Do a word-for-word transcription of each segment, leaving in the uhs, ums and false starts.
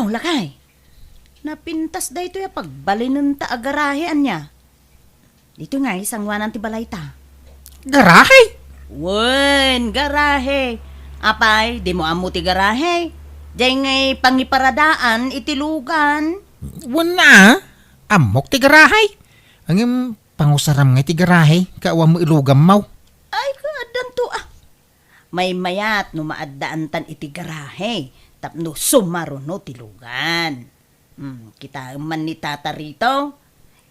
O, lakay. Napintas daytoy a pagbalinenta a garahe, ania? Ditoy ngay sangoanan ti balayta. Garahe? Wen, garahe. Apay, dimo ammo ti garahe? Diay ngay pangiparadaan iti lugan. Wen a, ammok ti garahe. Ngem pangusaram ngay ti garahe, ket awan met ilugammo. Ay, kaaddanto a. Maymayat no maaddaantan iti garahe tapno sumaruno ti lugan. Hmm, kitaem man ni Tata Rito,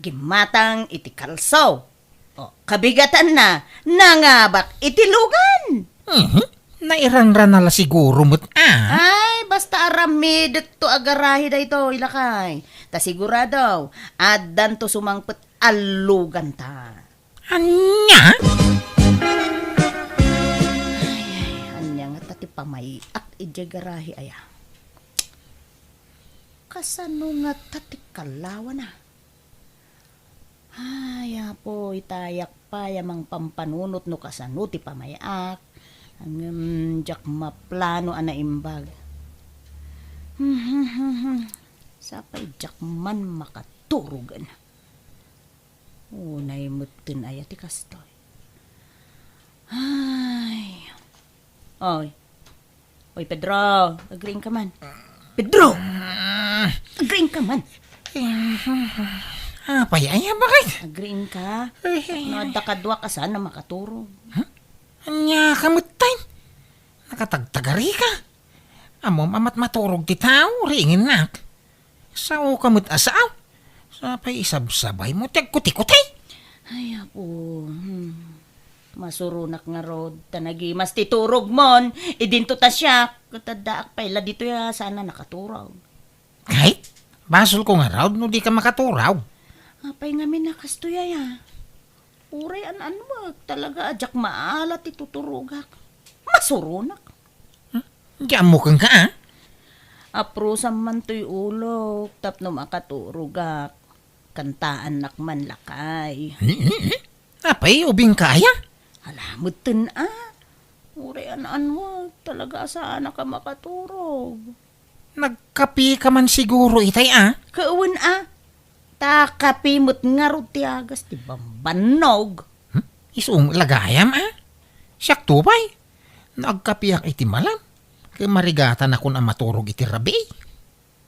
gimmatang iti kalso. O, kabigatanna, nangabak iti lugan. Mhm. Nairanrana la siguro met a. Ay, basta aramidekto a garahe daytoy, lakay. Ta sigurado, addanto sumangpet a luganta. Ania? Ay, ay, ania ngata ti pamay-ak idiay garahe aya? Kasano ngata ti kalawana? Ay, Apo, itayak pay a mangpampanunot no kasano ti pamay-ak. Ngem diak maplano a naimbag. Sapay diak man makaturogen. Unay metten aya ti kastoy. Ay. Oy. Oy, Pedro, agriingka man. Pedro! Agriingka man. Apay aya, bakit? Agriingka. Ay, ay, no ay. Adda kaduak a saan a makaturog. Huh? Ania ka met tay? Nakatagtagari ka? Ammom a matmaturog ti tao, riingennak. Sao ka met a sao. Sapay isabsabaymo ti agkutikutay. Ay, Apo. Hmm. Masuronak ngarud, ta nagimas ti turogmon. Idinto ta siak, ket addaak pay la ditoy a saan a nakaturog. Ay, basolko ngarud no dika makaturog. Apay ngamin a kastoy aya? Uray an-anwek, talaga a diak maala ti tuturogak. Masuronak. Hmm? Di ammo kenka, a? Aprusam man toy ulok tapno makaturogak. Kantaannak man lakay. Hmm, hmm, hmm. Apay, ubingka aya? Ala, metten a. Uray an-anwek, talaga a saanak a makaturog. Nagkapika man siguro itay, a? Kawen a. Ta kape met ngarud ti agas ti bambannog. Hmm? Isu met la gayam, a? Siakto pay. No agkapiak iti malam, ket marigatanakon a maturog iti rabii.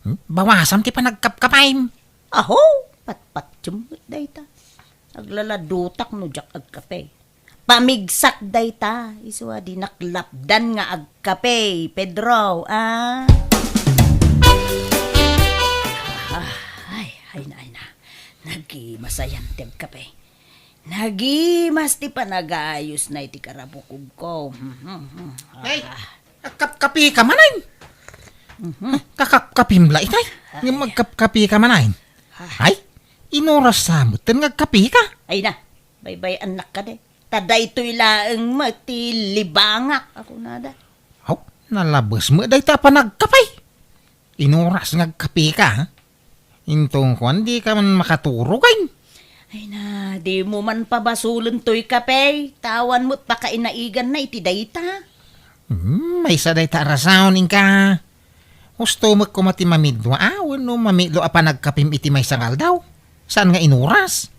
Hmm? Bawasam ti panagkapkapem. Aho, patpatiem met dayta. Aglaladutak no diak agkape. Pamigsak dayta, isu a dinak lapdan nga agkape, Pedro, a? Ah, ay, ay na, ay na. Nagimas ayan ti agkape. Nagimas ti panagayusna iti karabukogko. Ay, ah. Kakapkapi ka manen? Mhm. Kakapkapim la itay. Ay. Nga magkapkapi ka manen? Ah. Ay, inuras sa met nga agkapi ka. Ay na, baybay-annak kadi. Ta daytoy laeng met ti libangak, a kunada. Aw, nalabes met dayta a panagkape. Inuras nga agkape ka, ha? Inton kuan, di ka man makaturog, ay. Ay na, di mo man pabasolen toy kape, ta awan met pakainaiganna iti dayta. Hmm, maysa dayta a rason, inka. Husto met koma ti mamidwa, a, wenno mamitlo a panagkapim iti maysa nga aldaw. Saan nga inuras?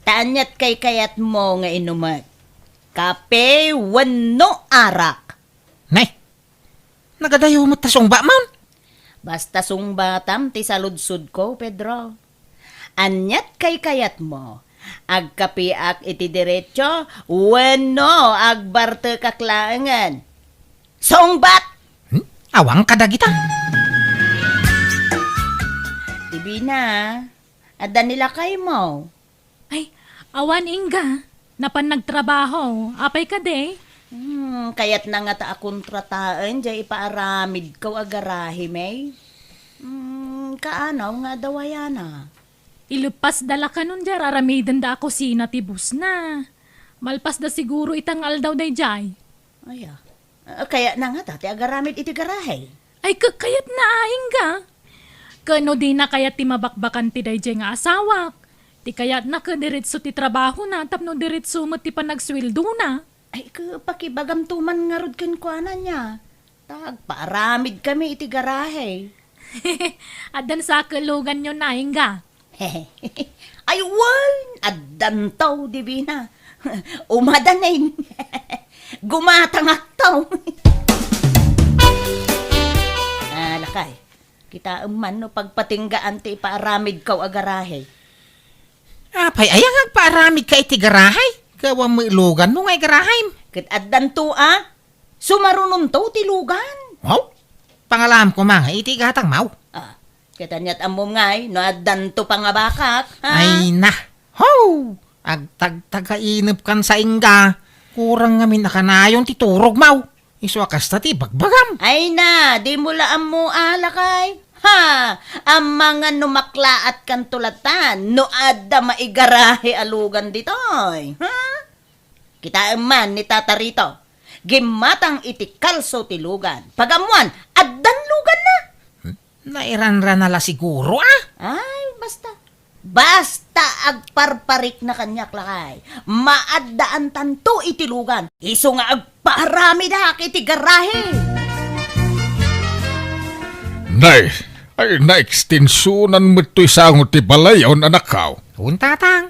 Ta aniat kaykayatmo nga inumek? Kape wenno arak? Nay, nagadayo met ta sungbatmon? Basta sungbatam ti saludsodko, Pedro. Aniat kaykayatmo? Agkapiak iti diretso wenno agbartekak laengen? Sungbat! Hmm? Awan kadagita. Ti bina, adda ni lakaymo? Ay, awan, ingga. Napan nagtrabaho. Apay kadi? Hmm, kayatna ngata a kontrataen diay ipaaramidko a garahe, May. Hmm, kaanaw nga adda wayana? Ileppasda la kanon diay ar-aramidenda a kusina ti bossna. Malpasda siguro ita nga aldaw daydiay. Aya. Ah, kayatna ngata ti agaramid iti garahe? Ay, ket kayatna a, ingga. Ket no dina kayat ti mabakbakan ti daydiay nga asawak, ti kayatna ket diretso ti trabahona tapno diretso met ti panagsueldona. Ay, ket pakibagamto man ngarud kenkuana nia. Ta agpaaramidkami iti garahe. Addan sa ket luganyo na, ingga. Ay, wen, addanto, Divina. Umadanin. Gumatangakto. Ah, lakay. Kitaem man no pagpatinggaan ti ipaaramidko a garahe. Apay aya nga agpaaramidka iti garahe? Gawan met luganmo nga igarahem. Ket addanto a, sumarunonto ti lugan. Wow! Pangalaam koma nga iti igatangmo. Ah, ket aniat ammom ngay no addanto pangabakak, ha? Ay na! Ho! Agtagtagainepkan sa ingga. Kurang ngamin a kanayon ti turogmo. Isu a kasta ti ibagbagam. Ay na, dimo la ammo a, lakay. Ha! Amangan no maklaatkanto latta no adda maigarahe a lugan ditoy. Ha? Kitaem man ni Tata Rito. Gimmatang iti kalso ti lugan. Pagammoan, addan luganna. Hmm? Nairanrana la siguro, a? Ay, basta. Basta agparparikna kaniak, lakay. Maaddaantanto iti lugan. Isu nga agpaaramidak iti garahe. Nay, ay, naekstensionan met toy sango ti balayon, anakko. Wen, tatang.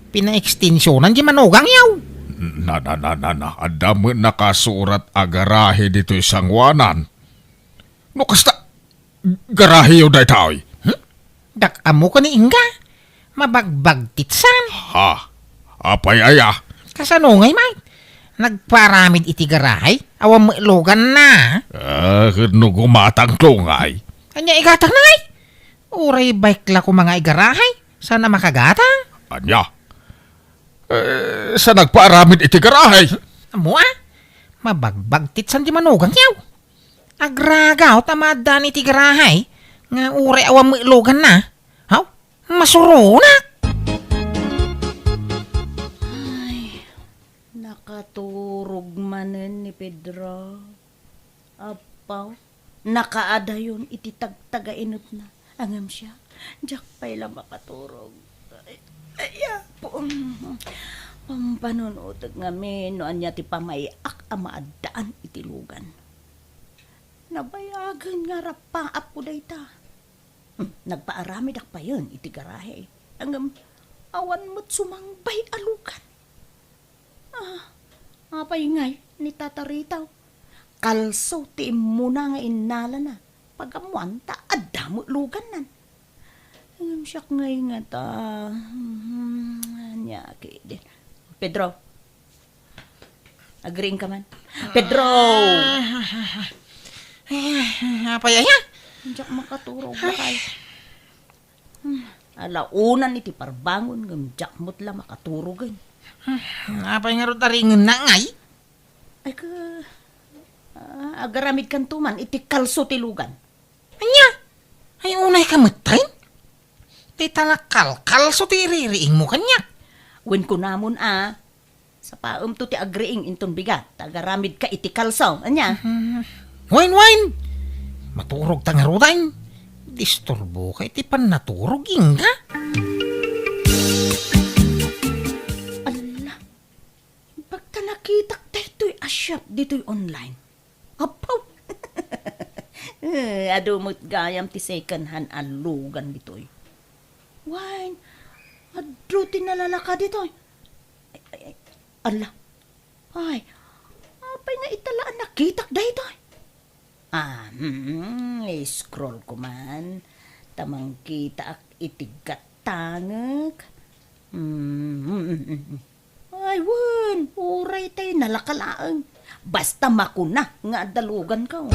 Pinaekstensionan ti manugangyo. Na, na, na, na, na. Adda met nakasurat a garahe ditoy sangoanan. No kasta, garaheyo daytoy. Hmm? Dak ammo ken ni ingga. Mabagbagtitsan. Ha? Apay aya? Kasano ngay met? Nagparamid iti garahe? Awan met luganna. Ah, ket no gumatangto ngay? Ania igatangna ngay? Uray bike la koma nga igarahe? Saan a makagatang? Ania? Eh, sa nagpaaramid iti garahe? Ammo a? Mabagbagtitsan ti manugangyo. Agragaw ta maaddaan iti garahe nga uray awan met luganna. Haw? Masuronak! Ay, nakaturog manen ni Pedro. Apo, nakaadayon iti tagtagainepna. Ngem siak, diak pay la makaturog. Ay, ay, Apo. Pampanunotek ngamin no ania ti pamay-ak a maaddaan iti lugan. Nabayagen nga rapaapko dayta. Hmm, nagpaaramidak payen iti garahe. Ngem awan met sumangbay a lugan. Ah, apay ngay ni Tata Rito? Kalso ti immuna nga innalana. Pagammoan ta adda met lugannan. Ngem siak ngay ngata, hmm, ania ketdin? Pedro, agriingka man. Pedro! Ay, apay aya? Diak makaturog, lakay. Hmm, alaonan iti parbangon ngem diak met la makaturogen. Hmm, apay ngarud a ringenna ngay? Ay ka, ah, agaramidkanto man iti kalso ti lugan. Ania? Ay, unayka metten? Ti talakalkalso ti iririingmo kaniak. Wen kunamon a, sapaemto ti agriing inton bigat, ta agaramidka iti kalso. Ania? Mhm. Wen, wen! Maturogta ngaruden. Disturboka iti pannaturog, ingga. Alla, bagta nakitak daytoy a shop ditoy online. Apo! Eh, adu met gayam ti second hand a lugan ditoy. Wen, adu ti nalalaka ditoy. Ay, ay, ay, alla. Ay, apay nga ita la a nakitak daytoy? Ah, hmm, scroll ko man. Ta mangkitaak iti gattangek. Hmm, hmm, hmm, hmm, hmm. Ay, wen, uray tay nalaka laeng. Basta makuna nga adda luganko.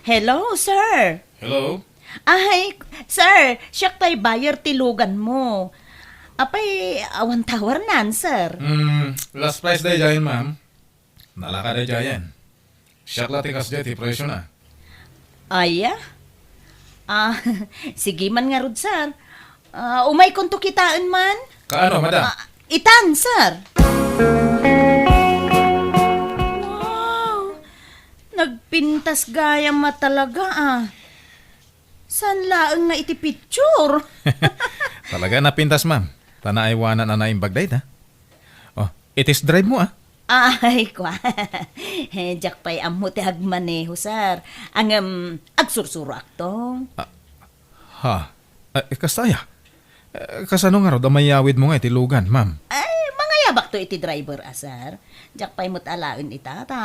Hello, sir. Hello? Ay, sir, siak tay buyer ti luganmo. Apay, awan tawarnan, sir? Mm, last price daydiayen, ma'am. Nalaka daydiayen. Siak la ti kasdiay ti presiona. Aya? Ah, sige man ngarud, sir. Ah, umaykonto kitaen man? Kaano, madam? Ah, itan, sir. Wow! Nagpintas gayam a talaga, ah. Saan laeng nga iti picture? Talaga napintas, ma'am. Ta naaywanan a naimbag dayta. Oh, i-test drive mo, ah. Ay, kwa. Diak pay ammo ti agmaneho, sir. Ngem, agsursuroakto. Ah, ha? Eh, kasta aya? Eh, kasano ngarud a mayawidmo nga iti lugan, ma'am? Ay, mangayabakto iti driver a, sir. Diak pay met alaen ita, ta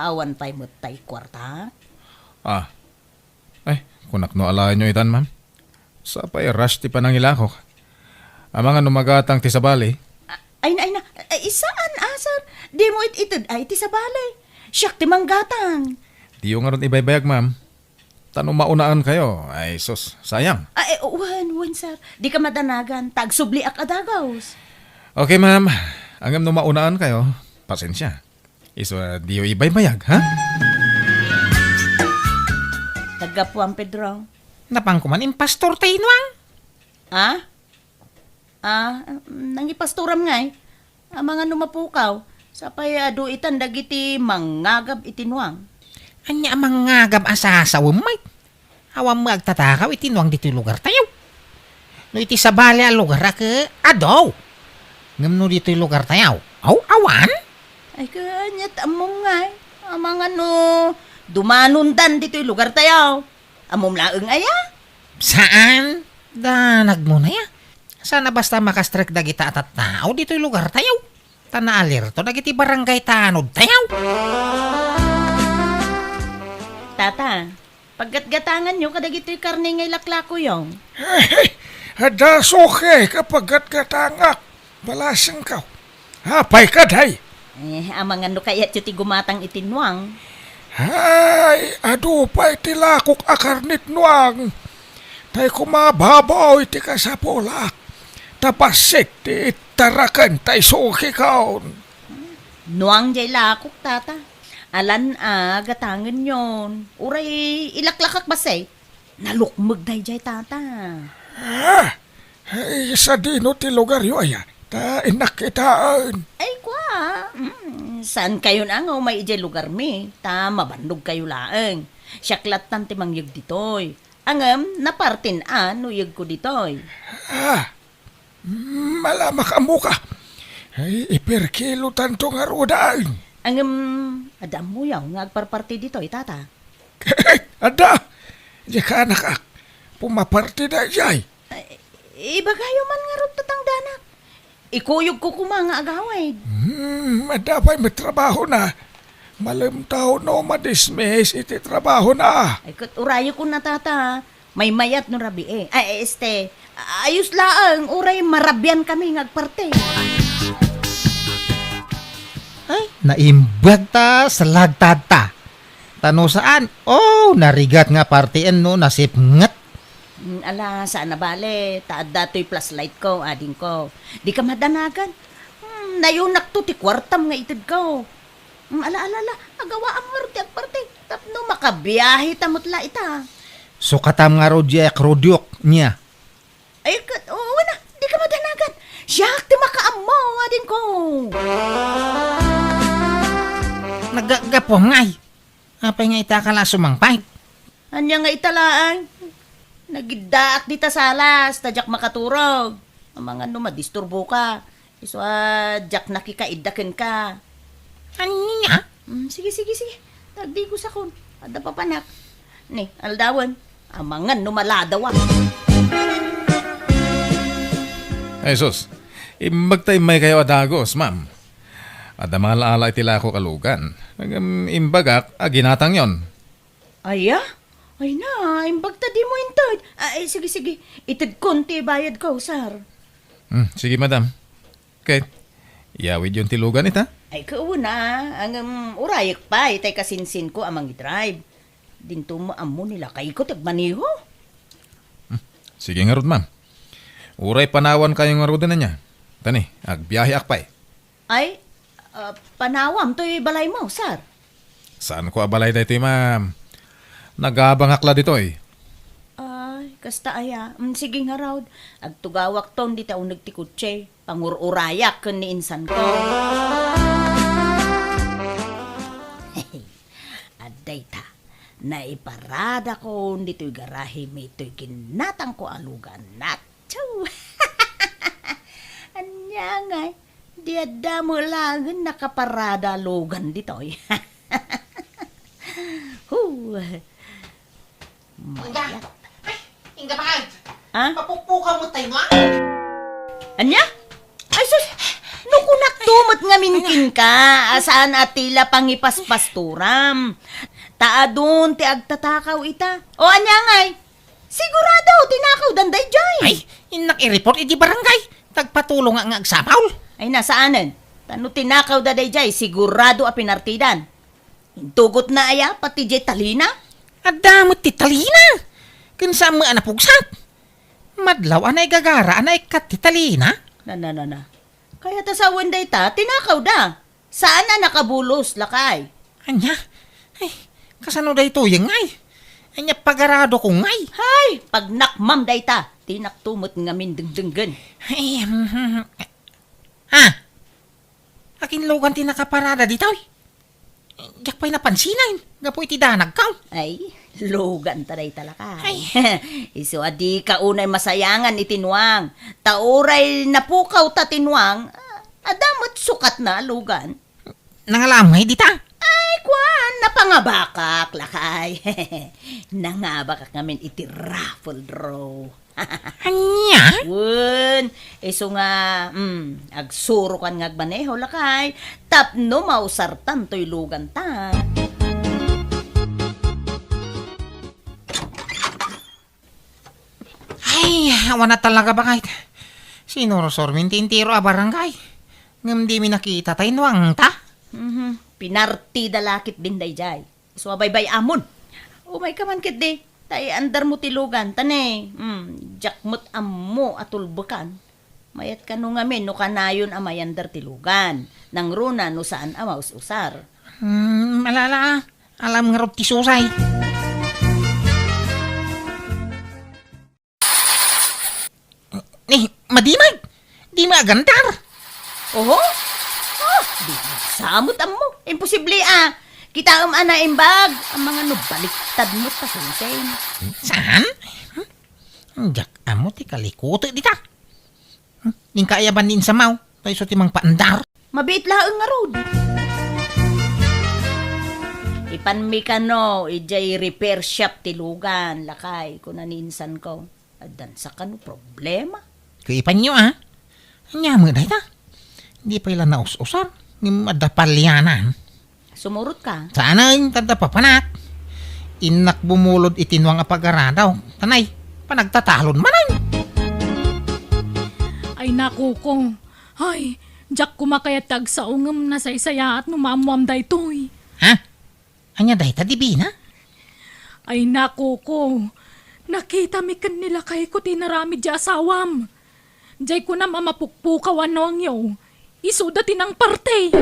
awan pay met tay kuarta. Ah, Ay, kunak no alaenyo itan, ma'am. Sapay rush ti panangilakok. Amangan no magatang ti sabali. A-, ay na, ay na. Ay, saan a, sir? Dimo it-ited ay ti sabali. Siak ti manggatang. Diyo ngarud ibaybayag, ma'am. Ta no maunaankayo, ay sus, sayang. Ay, wen, wen, sir. Dika madanagan. Ta agsubliak a dagus. Okay, ma'am. Ngem no maunaankayo, pasensia. Isu a diyo ibaybayag, ha? Naggapuam, Pedro. Napanko man impastor ti Nuang. Ah? Ah, nangipastoram ngay? Amangan no mapukaw. Sapay adu itan dagiti mangngagab iti Nuang. Ania a mangngagab a sasawem, Mike? Awan met agtatakaw iti Nuang ditoy lugartayo. No iti sabali a lugar a ke, adu. Ngem no ditoy lugartayo, aw, awan? Ay, ket ania ti ammom ngay? Amangan no dumanondan ditoy lugartayo. Ammom laeng aya? Saan? Danagmo na ya. Saan a basta makastrek dagita a tattao ditoy lugartayo. Ta naalerto dagiti barangay tanodtayo. Tata, paggatgatanganyo kadagitoy karne nga ilaklakoyo. Adda suke ka paggatgatangak. Balasengko. Apay kadi? Eh, amangan no kayatyo ti gumatang iti Nuang. Ay, adu pay ti lakok a karne ti Nuang. Tay kumababaw iti kasapulak. Ta bassit ti ittaraken tay sukekon. Nuang jay lakok, tata. Alan a gatangenyon. Uray ilaklakak bassit. Nalukmeg dayjay, tata. Ah, ay, sadino ti lugaryo aya? Ta innak kitaen. Ay, kwa. Mm, saankayon a nga umay idiay lugarmi, ta mabannogkayo laeng. Siak lattan ti mangyeg ditoy. Ngem, napartin a no iyegko ditoy. Ah, mm, ala, makaammoka. Ay, iperkilotanto ngarud. Ngem, adda ammoyo nga agparparti ditoy, tata? Adda! Diay kaanakak, pumaparti daydiay. Ay, ibagayo man ngarud ta tangdanak. Ikuyogko koma nga agawid. Hmm, adda pay met trabahona. Malem ta no madismiss iti trabahona. Ay, ket urayekon a, tata. Maymayat no rabii. Ay, este, ayos laeng, uray marabiankami nga agparti. Ay, naimbag ta, salagtad ta. Ta no saan, oh, narigat nga partien no nasipnget. Mm, ala, saan a bale, ta adda toy flashlight ko, adingko. Dika madanagan. Hmm, nayonakto ti kuartam nga itedko. Mm, ala, ala, ala, agawaam ngarud ti agparti. Tapno makabiahe ta met la ita. Sukatam ngarud diay akrodyok, nia. Ay, ket, oo na, dika madanagan. Siak ti makaammo, adingko. Naggapuam ngay. Apay nga ita ka la sumangpet? Ania nga ita laeng? Nagiddaak dita salas, ta diak makaturog. Amangan no madisturboka. Isu a diak nakikaidda kenka. Ania? Mm, sige, sige, sige. Tagdigosakon. Adda papanak. Ni, aldawen. Amangan no maladawa. Ay, sus. Imbag ta immaykayo a dagus, ma'am. Adda mangaala iti lakok a lugan. Ngem imbagak a ginatangyon. Aya? Ay na, imbag ta dimo inted. Ay, sige, sige. Itedkon ti bayadko, sir. Hmm, sige, madam. Ket, iyawidyon ti lugan ita? Ay, kauna, ngem urayek pay tay kasinsinko a mangidrive. Dinto mo ammo ni lakayko ti agmaneho. Hmm, sige ngarud, ma'am. Uray panawankayo ngaruden ania. Ta ni, agbiaheak pay. Ay, ah, panawam toy balaymo, sir? Saanko a balay daytoy, ma'am. Nagabangak la ditoy. Ay, kasta aya. Mm, sige ngarud. Agtugawakton dita uneg ti kotse. Pangur-urayak ken ni insanko. Adda ita. Naiparadakon ditoy garahe mi toy ginatangko a lugan. Atsu! Ania ngay? Di adda met laengen nakaparada a lugan ditoy. Hu. Inga! Mayat. Ay, inga, bakit? Ha? Mapukpukaw mo tayo, ha? Ania? Ay, sus! No kunakto met ngamin kenka, a saan a ti la pangipaspasturam. Ta adun ti agtatakaw ita. O, ania ngay? Sigurado, tinakawdan daydiay. Ay, innak i-report iti barangay. Tagpatulong nga, nga agsapul. Ay, na, saanen. Ta no tinakawda daydiay, sigurado a pinartidan. Intugotna aya pati diay talina? Adda met ti talina. Ken saan met a napugsat. Madlaw a naigagara a naikkat ti talina. Na, na, na, na. Kayat a sawen dayta, tinakawda. Saan a nakabulos, lakay. Ania? Ay, kasano daytoy ngay? Ania pagaradok ngay? Hay, pagnakmam dayta. Dinakto met ngamin dengdenggen. Ay, hmm, hmm, hmm. Ah! Akin lugan ti nakaparada ditoy? Diak pay napansinan, gapu iti danagkaw. Ay, luganta dayta, lakay. Ay. Isu a dika unay masayangan iti nuang. Ta uray napukawta ti nuang, adda met sukatna a lugan. Nangalam ngay dita? Ay, kuan, napangabakak, lakay. Nangabakak ngamin iti raffle draw. Ania? Wen, isu nga, mm, agsurokan nga agmaneho, lakay, tapno mausartan toy luganta. Ay, awan a talaga, bakit? Sinursormin ti entero a barangay. Ngem dimi nakita tay nuangta. Mhm. Pinartida la ketdin daydiay. Isu a baybay-amon. Umayka man ketdi. Ta iandarmo ti lugan. Ta ne, mm, diak met ammo a tulbekan. Mayat kano ngamin no kanayon a mayandar ti lugan. Nangruna no saan a maus-usar. Hmm, malala, ah. Alam ngarud ti susay. Ni, madimag! Dimi agandar! Oho? Oh, di sa met ammo. Imposible, ah. Kitaem a naimbag. Amangan no baliktad met ta, Sensei. Saan? Hmm? Diak ammo ti kalikutek dita. Hmm? Ning kaayaban ni insamaw, ta isu ti mangpaandar. Mabiit laeng ngarud. Ipanmi kano, idiay repair shop ti lugan, lakay, kuna ni insanko. Addan sa kano problema. Kuipanyo, ah. Ania met dayta? Di pay la naus-usar, ngem adda palianan. Sumurotka. Saanen, ta adda papanak. Innak bumulod iti nuang a pagaradaw. Tanay, panagtatalon manen. Ay, nakuko. Ay, diak koma kayat ti agsao ngem nasaysayaat no maammoam daytoy. Ha? Ania dayta, Divina? Ay, nakuko. Nakitami ken ni lakayko ti inaramid ti asawam. Diay kunam a mapukpukaw a nuangyo. Isuda ti nangparti.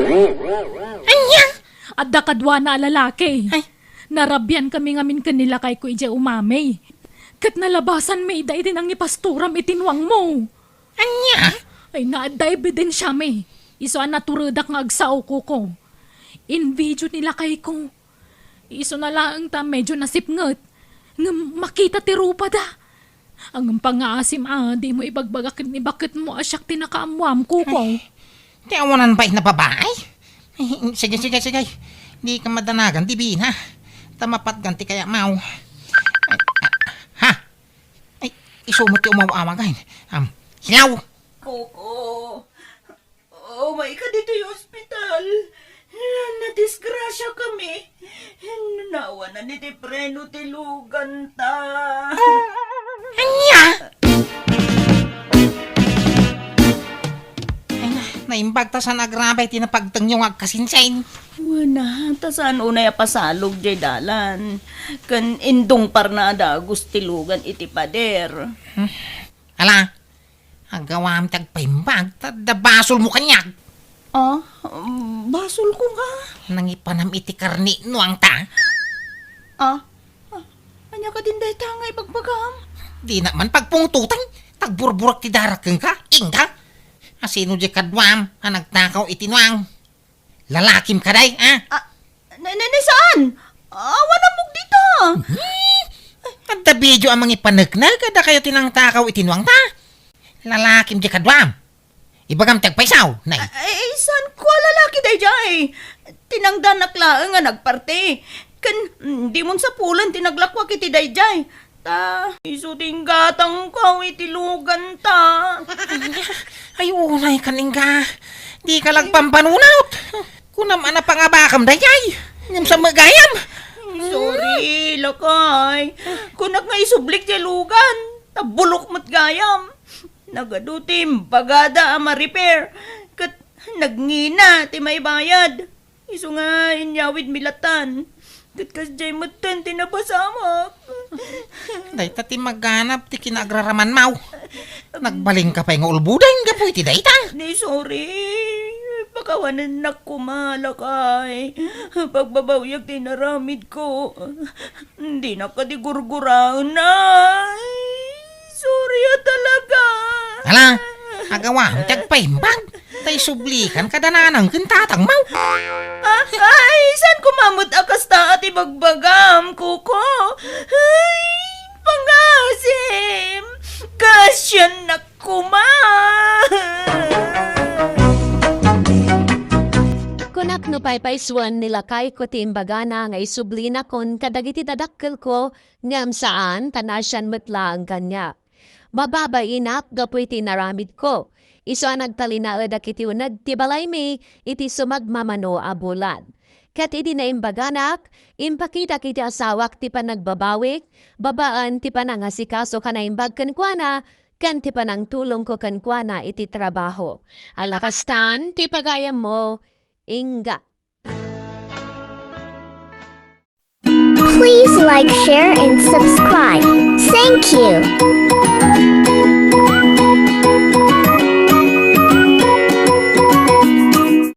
Ania? Adda kaduana a lalaki. Ay. Narabiankami ngamin ken ni lakayko idiay umami. Ket nalabasanmi ida iti nangipasturam iti nuangmo. Ania? Ay, na adda ebidensiami. Isu a naturedak nga agsao, kuko. Invideo ni lakayko. Isuna laeng ta medio nasipnget. Ngem makita ti rupada. Ngem pangngaasim a dimo ibagbaga ken ni baketmo a siak ti nakaammoam, kuko. Ay, ti awanan pay nga babai? Ay, sige, sige, sige. Dika madanagan, Divina. Ta mapatgan ti kayamaw. Ay, ah, ha? Ay, isu met ti umaw-awag, ay. Um, hello? Kuko. Umayka ditoy ospital. Nadisgrasiakami. Naawanan iti preno ti luganta. Ania? Ay na, naimbag ta saan agrabay ti napagtengyo nga agkasinsin. Wen a, ta saan unay a pasalog diay dalan. Ken indungparna a dagus ti lugan iti pader. Hmm. Ala, agawam ti agpaimbag, ta adda basolmo kaniak. Ah, basolko nga? Nangipanam iti karni nuangta. Ah, ah, ania kadin dayta nga ibagbagam? Dinak man pagpungtotan, ta agburburak ti darak kenka, inka. Asino diay kaduam a nagtakaw iti nuang? Lalakim kadi, a? Ah, na, na, na, saan? Awan ammok dita. Hmm? Adda video a mangipaneknek, adda kayo ti nangtakaw iti nuangta. Lalakim diay kaduam. Ibagam ti agpaysaw, nay. Ay, saan ko a lalaki daydiay? Tinangdanak laeng nga nagparte. Ken, mm, dimon sapulen ti naglakuak iti daydiay. Ta, isu ti inggatangko iti luganta. Ay, unay kan ingga. Di ka lagpampanunot. Kunam a napangabakam daydiay. Ngem sa magayam. Sorry, lakay. Kunak nga isublik ti lugan. Ta bulok met gayam. Nagadu ti imbagada a ma-repair. Ket nagngina ti maibayad. Isu nga inyawidmi latan. Ket kasdiay metten ti napasamak. Dayta ti maganap ti kinaagraramanmaw. Nagbalin ka pay nga ulbuden gapu iti dayta. Ni sorry. Pakawanennak koma, lakay. Pagbabawiak ti inaramidko. Dinak kadi gurguraen, ay. Sorry a talaga. Ala, agawam ti agpaimbag. Tay sublikan kada nanang ken tatangmaw. Ah, ay, saan ko mamut a kasta a ti bagbagam, Kuko? Ay, pangasim! Kasiannak koma! Kunak no paypaysuen ni lakayko ti imbagana nga isublinakon kadagiti dadakkelko, ngem saan, ta naasian met laeng kaniak. Mababainak gapu iti inaramidko. Isu a nagtalinaedak iti uneg ti balaymi iti sumagmamano a bulan. Ket idi naimbaganak, impakitak iti asawak ti panagbabawik babaen ti panangasikaso a naimbag kenkuana ken ti panangtulongko kenkuana iti trabaho. Ala kastan ti pagayammo, ingga. Please like, share, and subscribe. Thank you.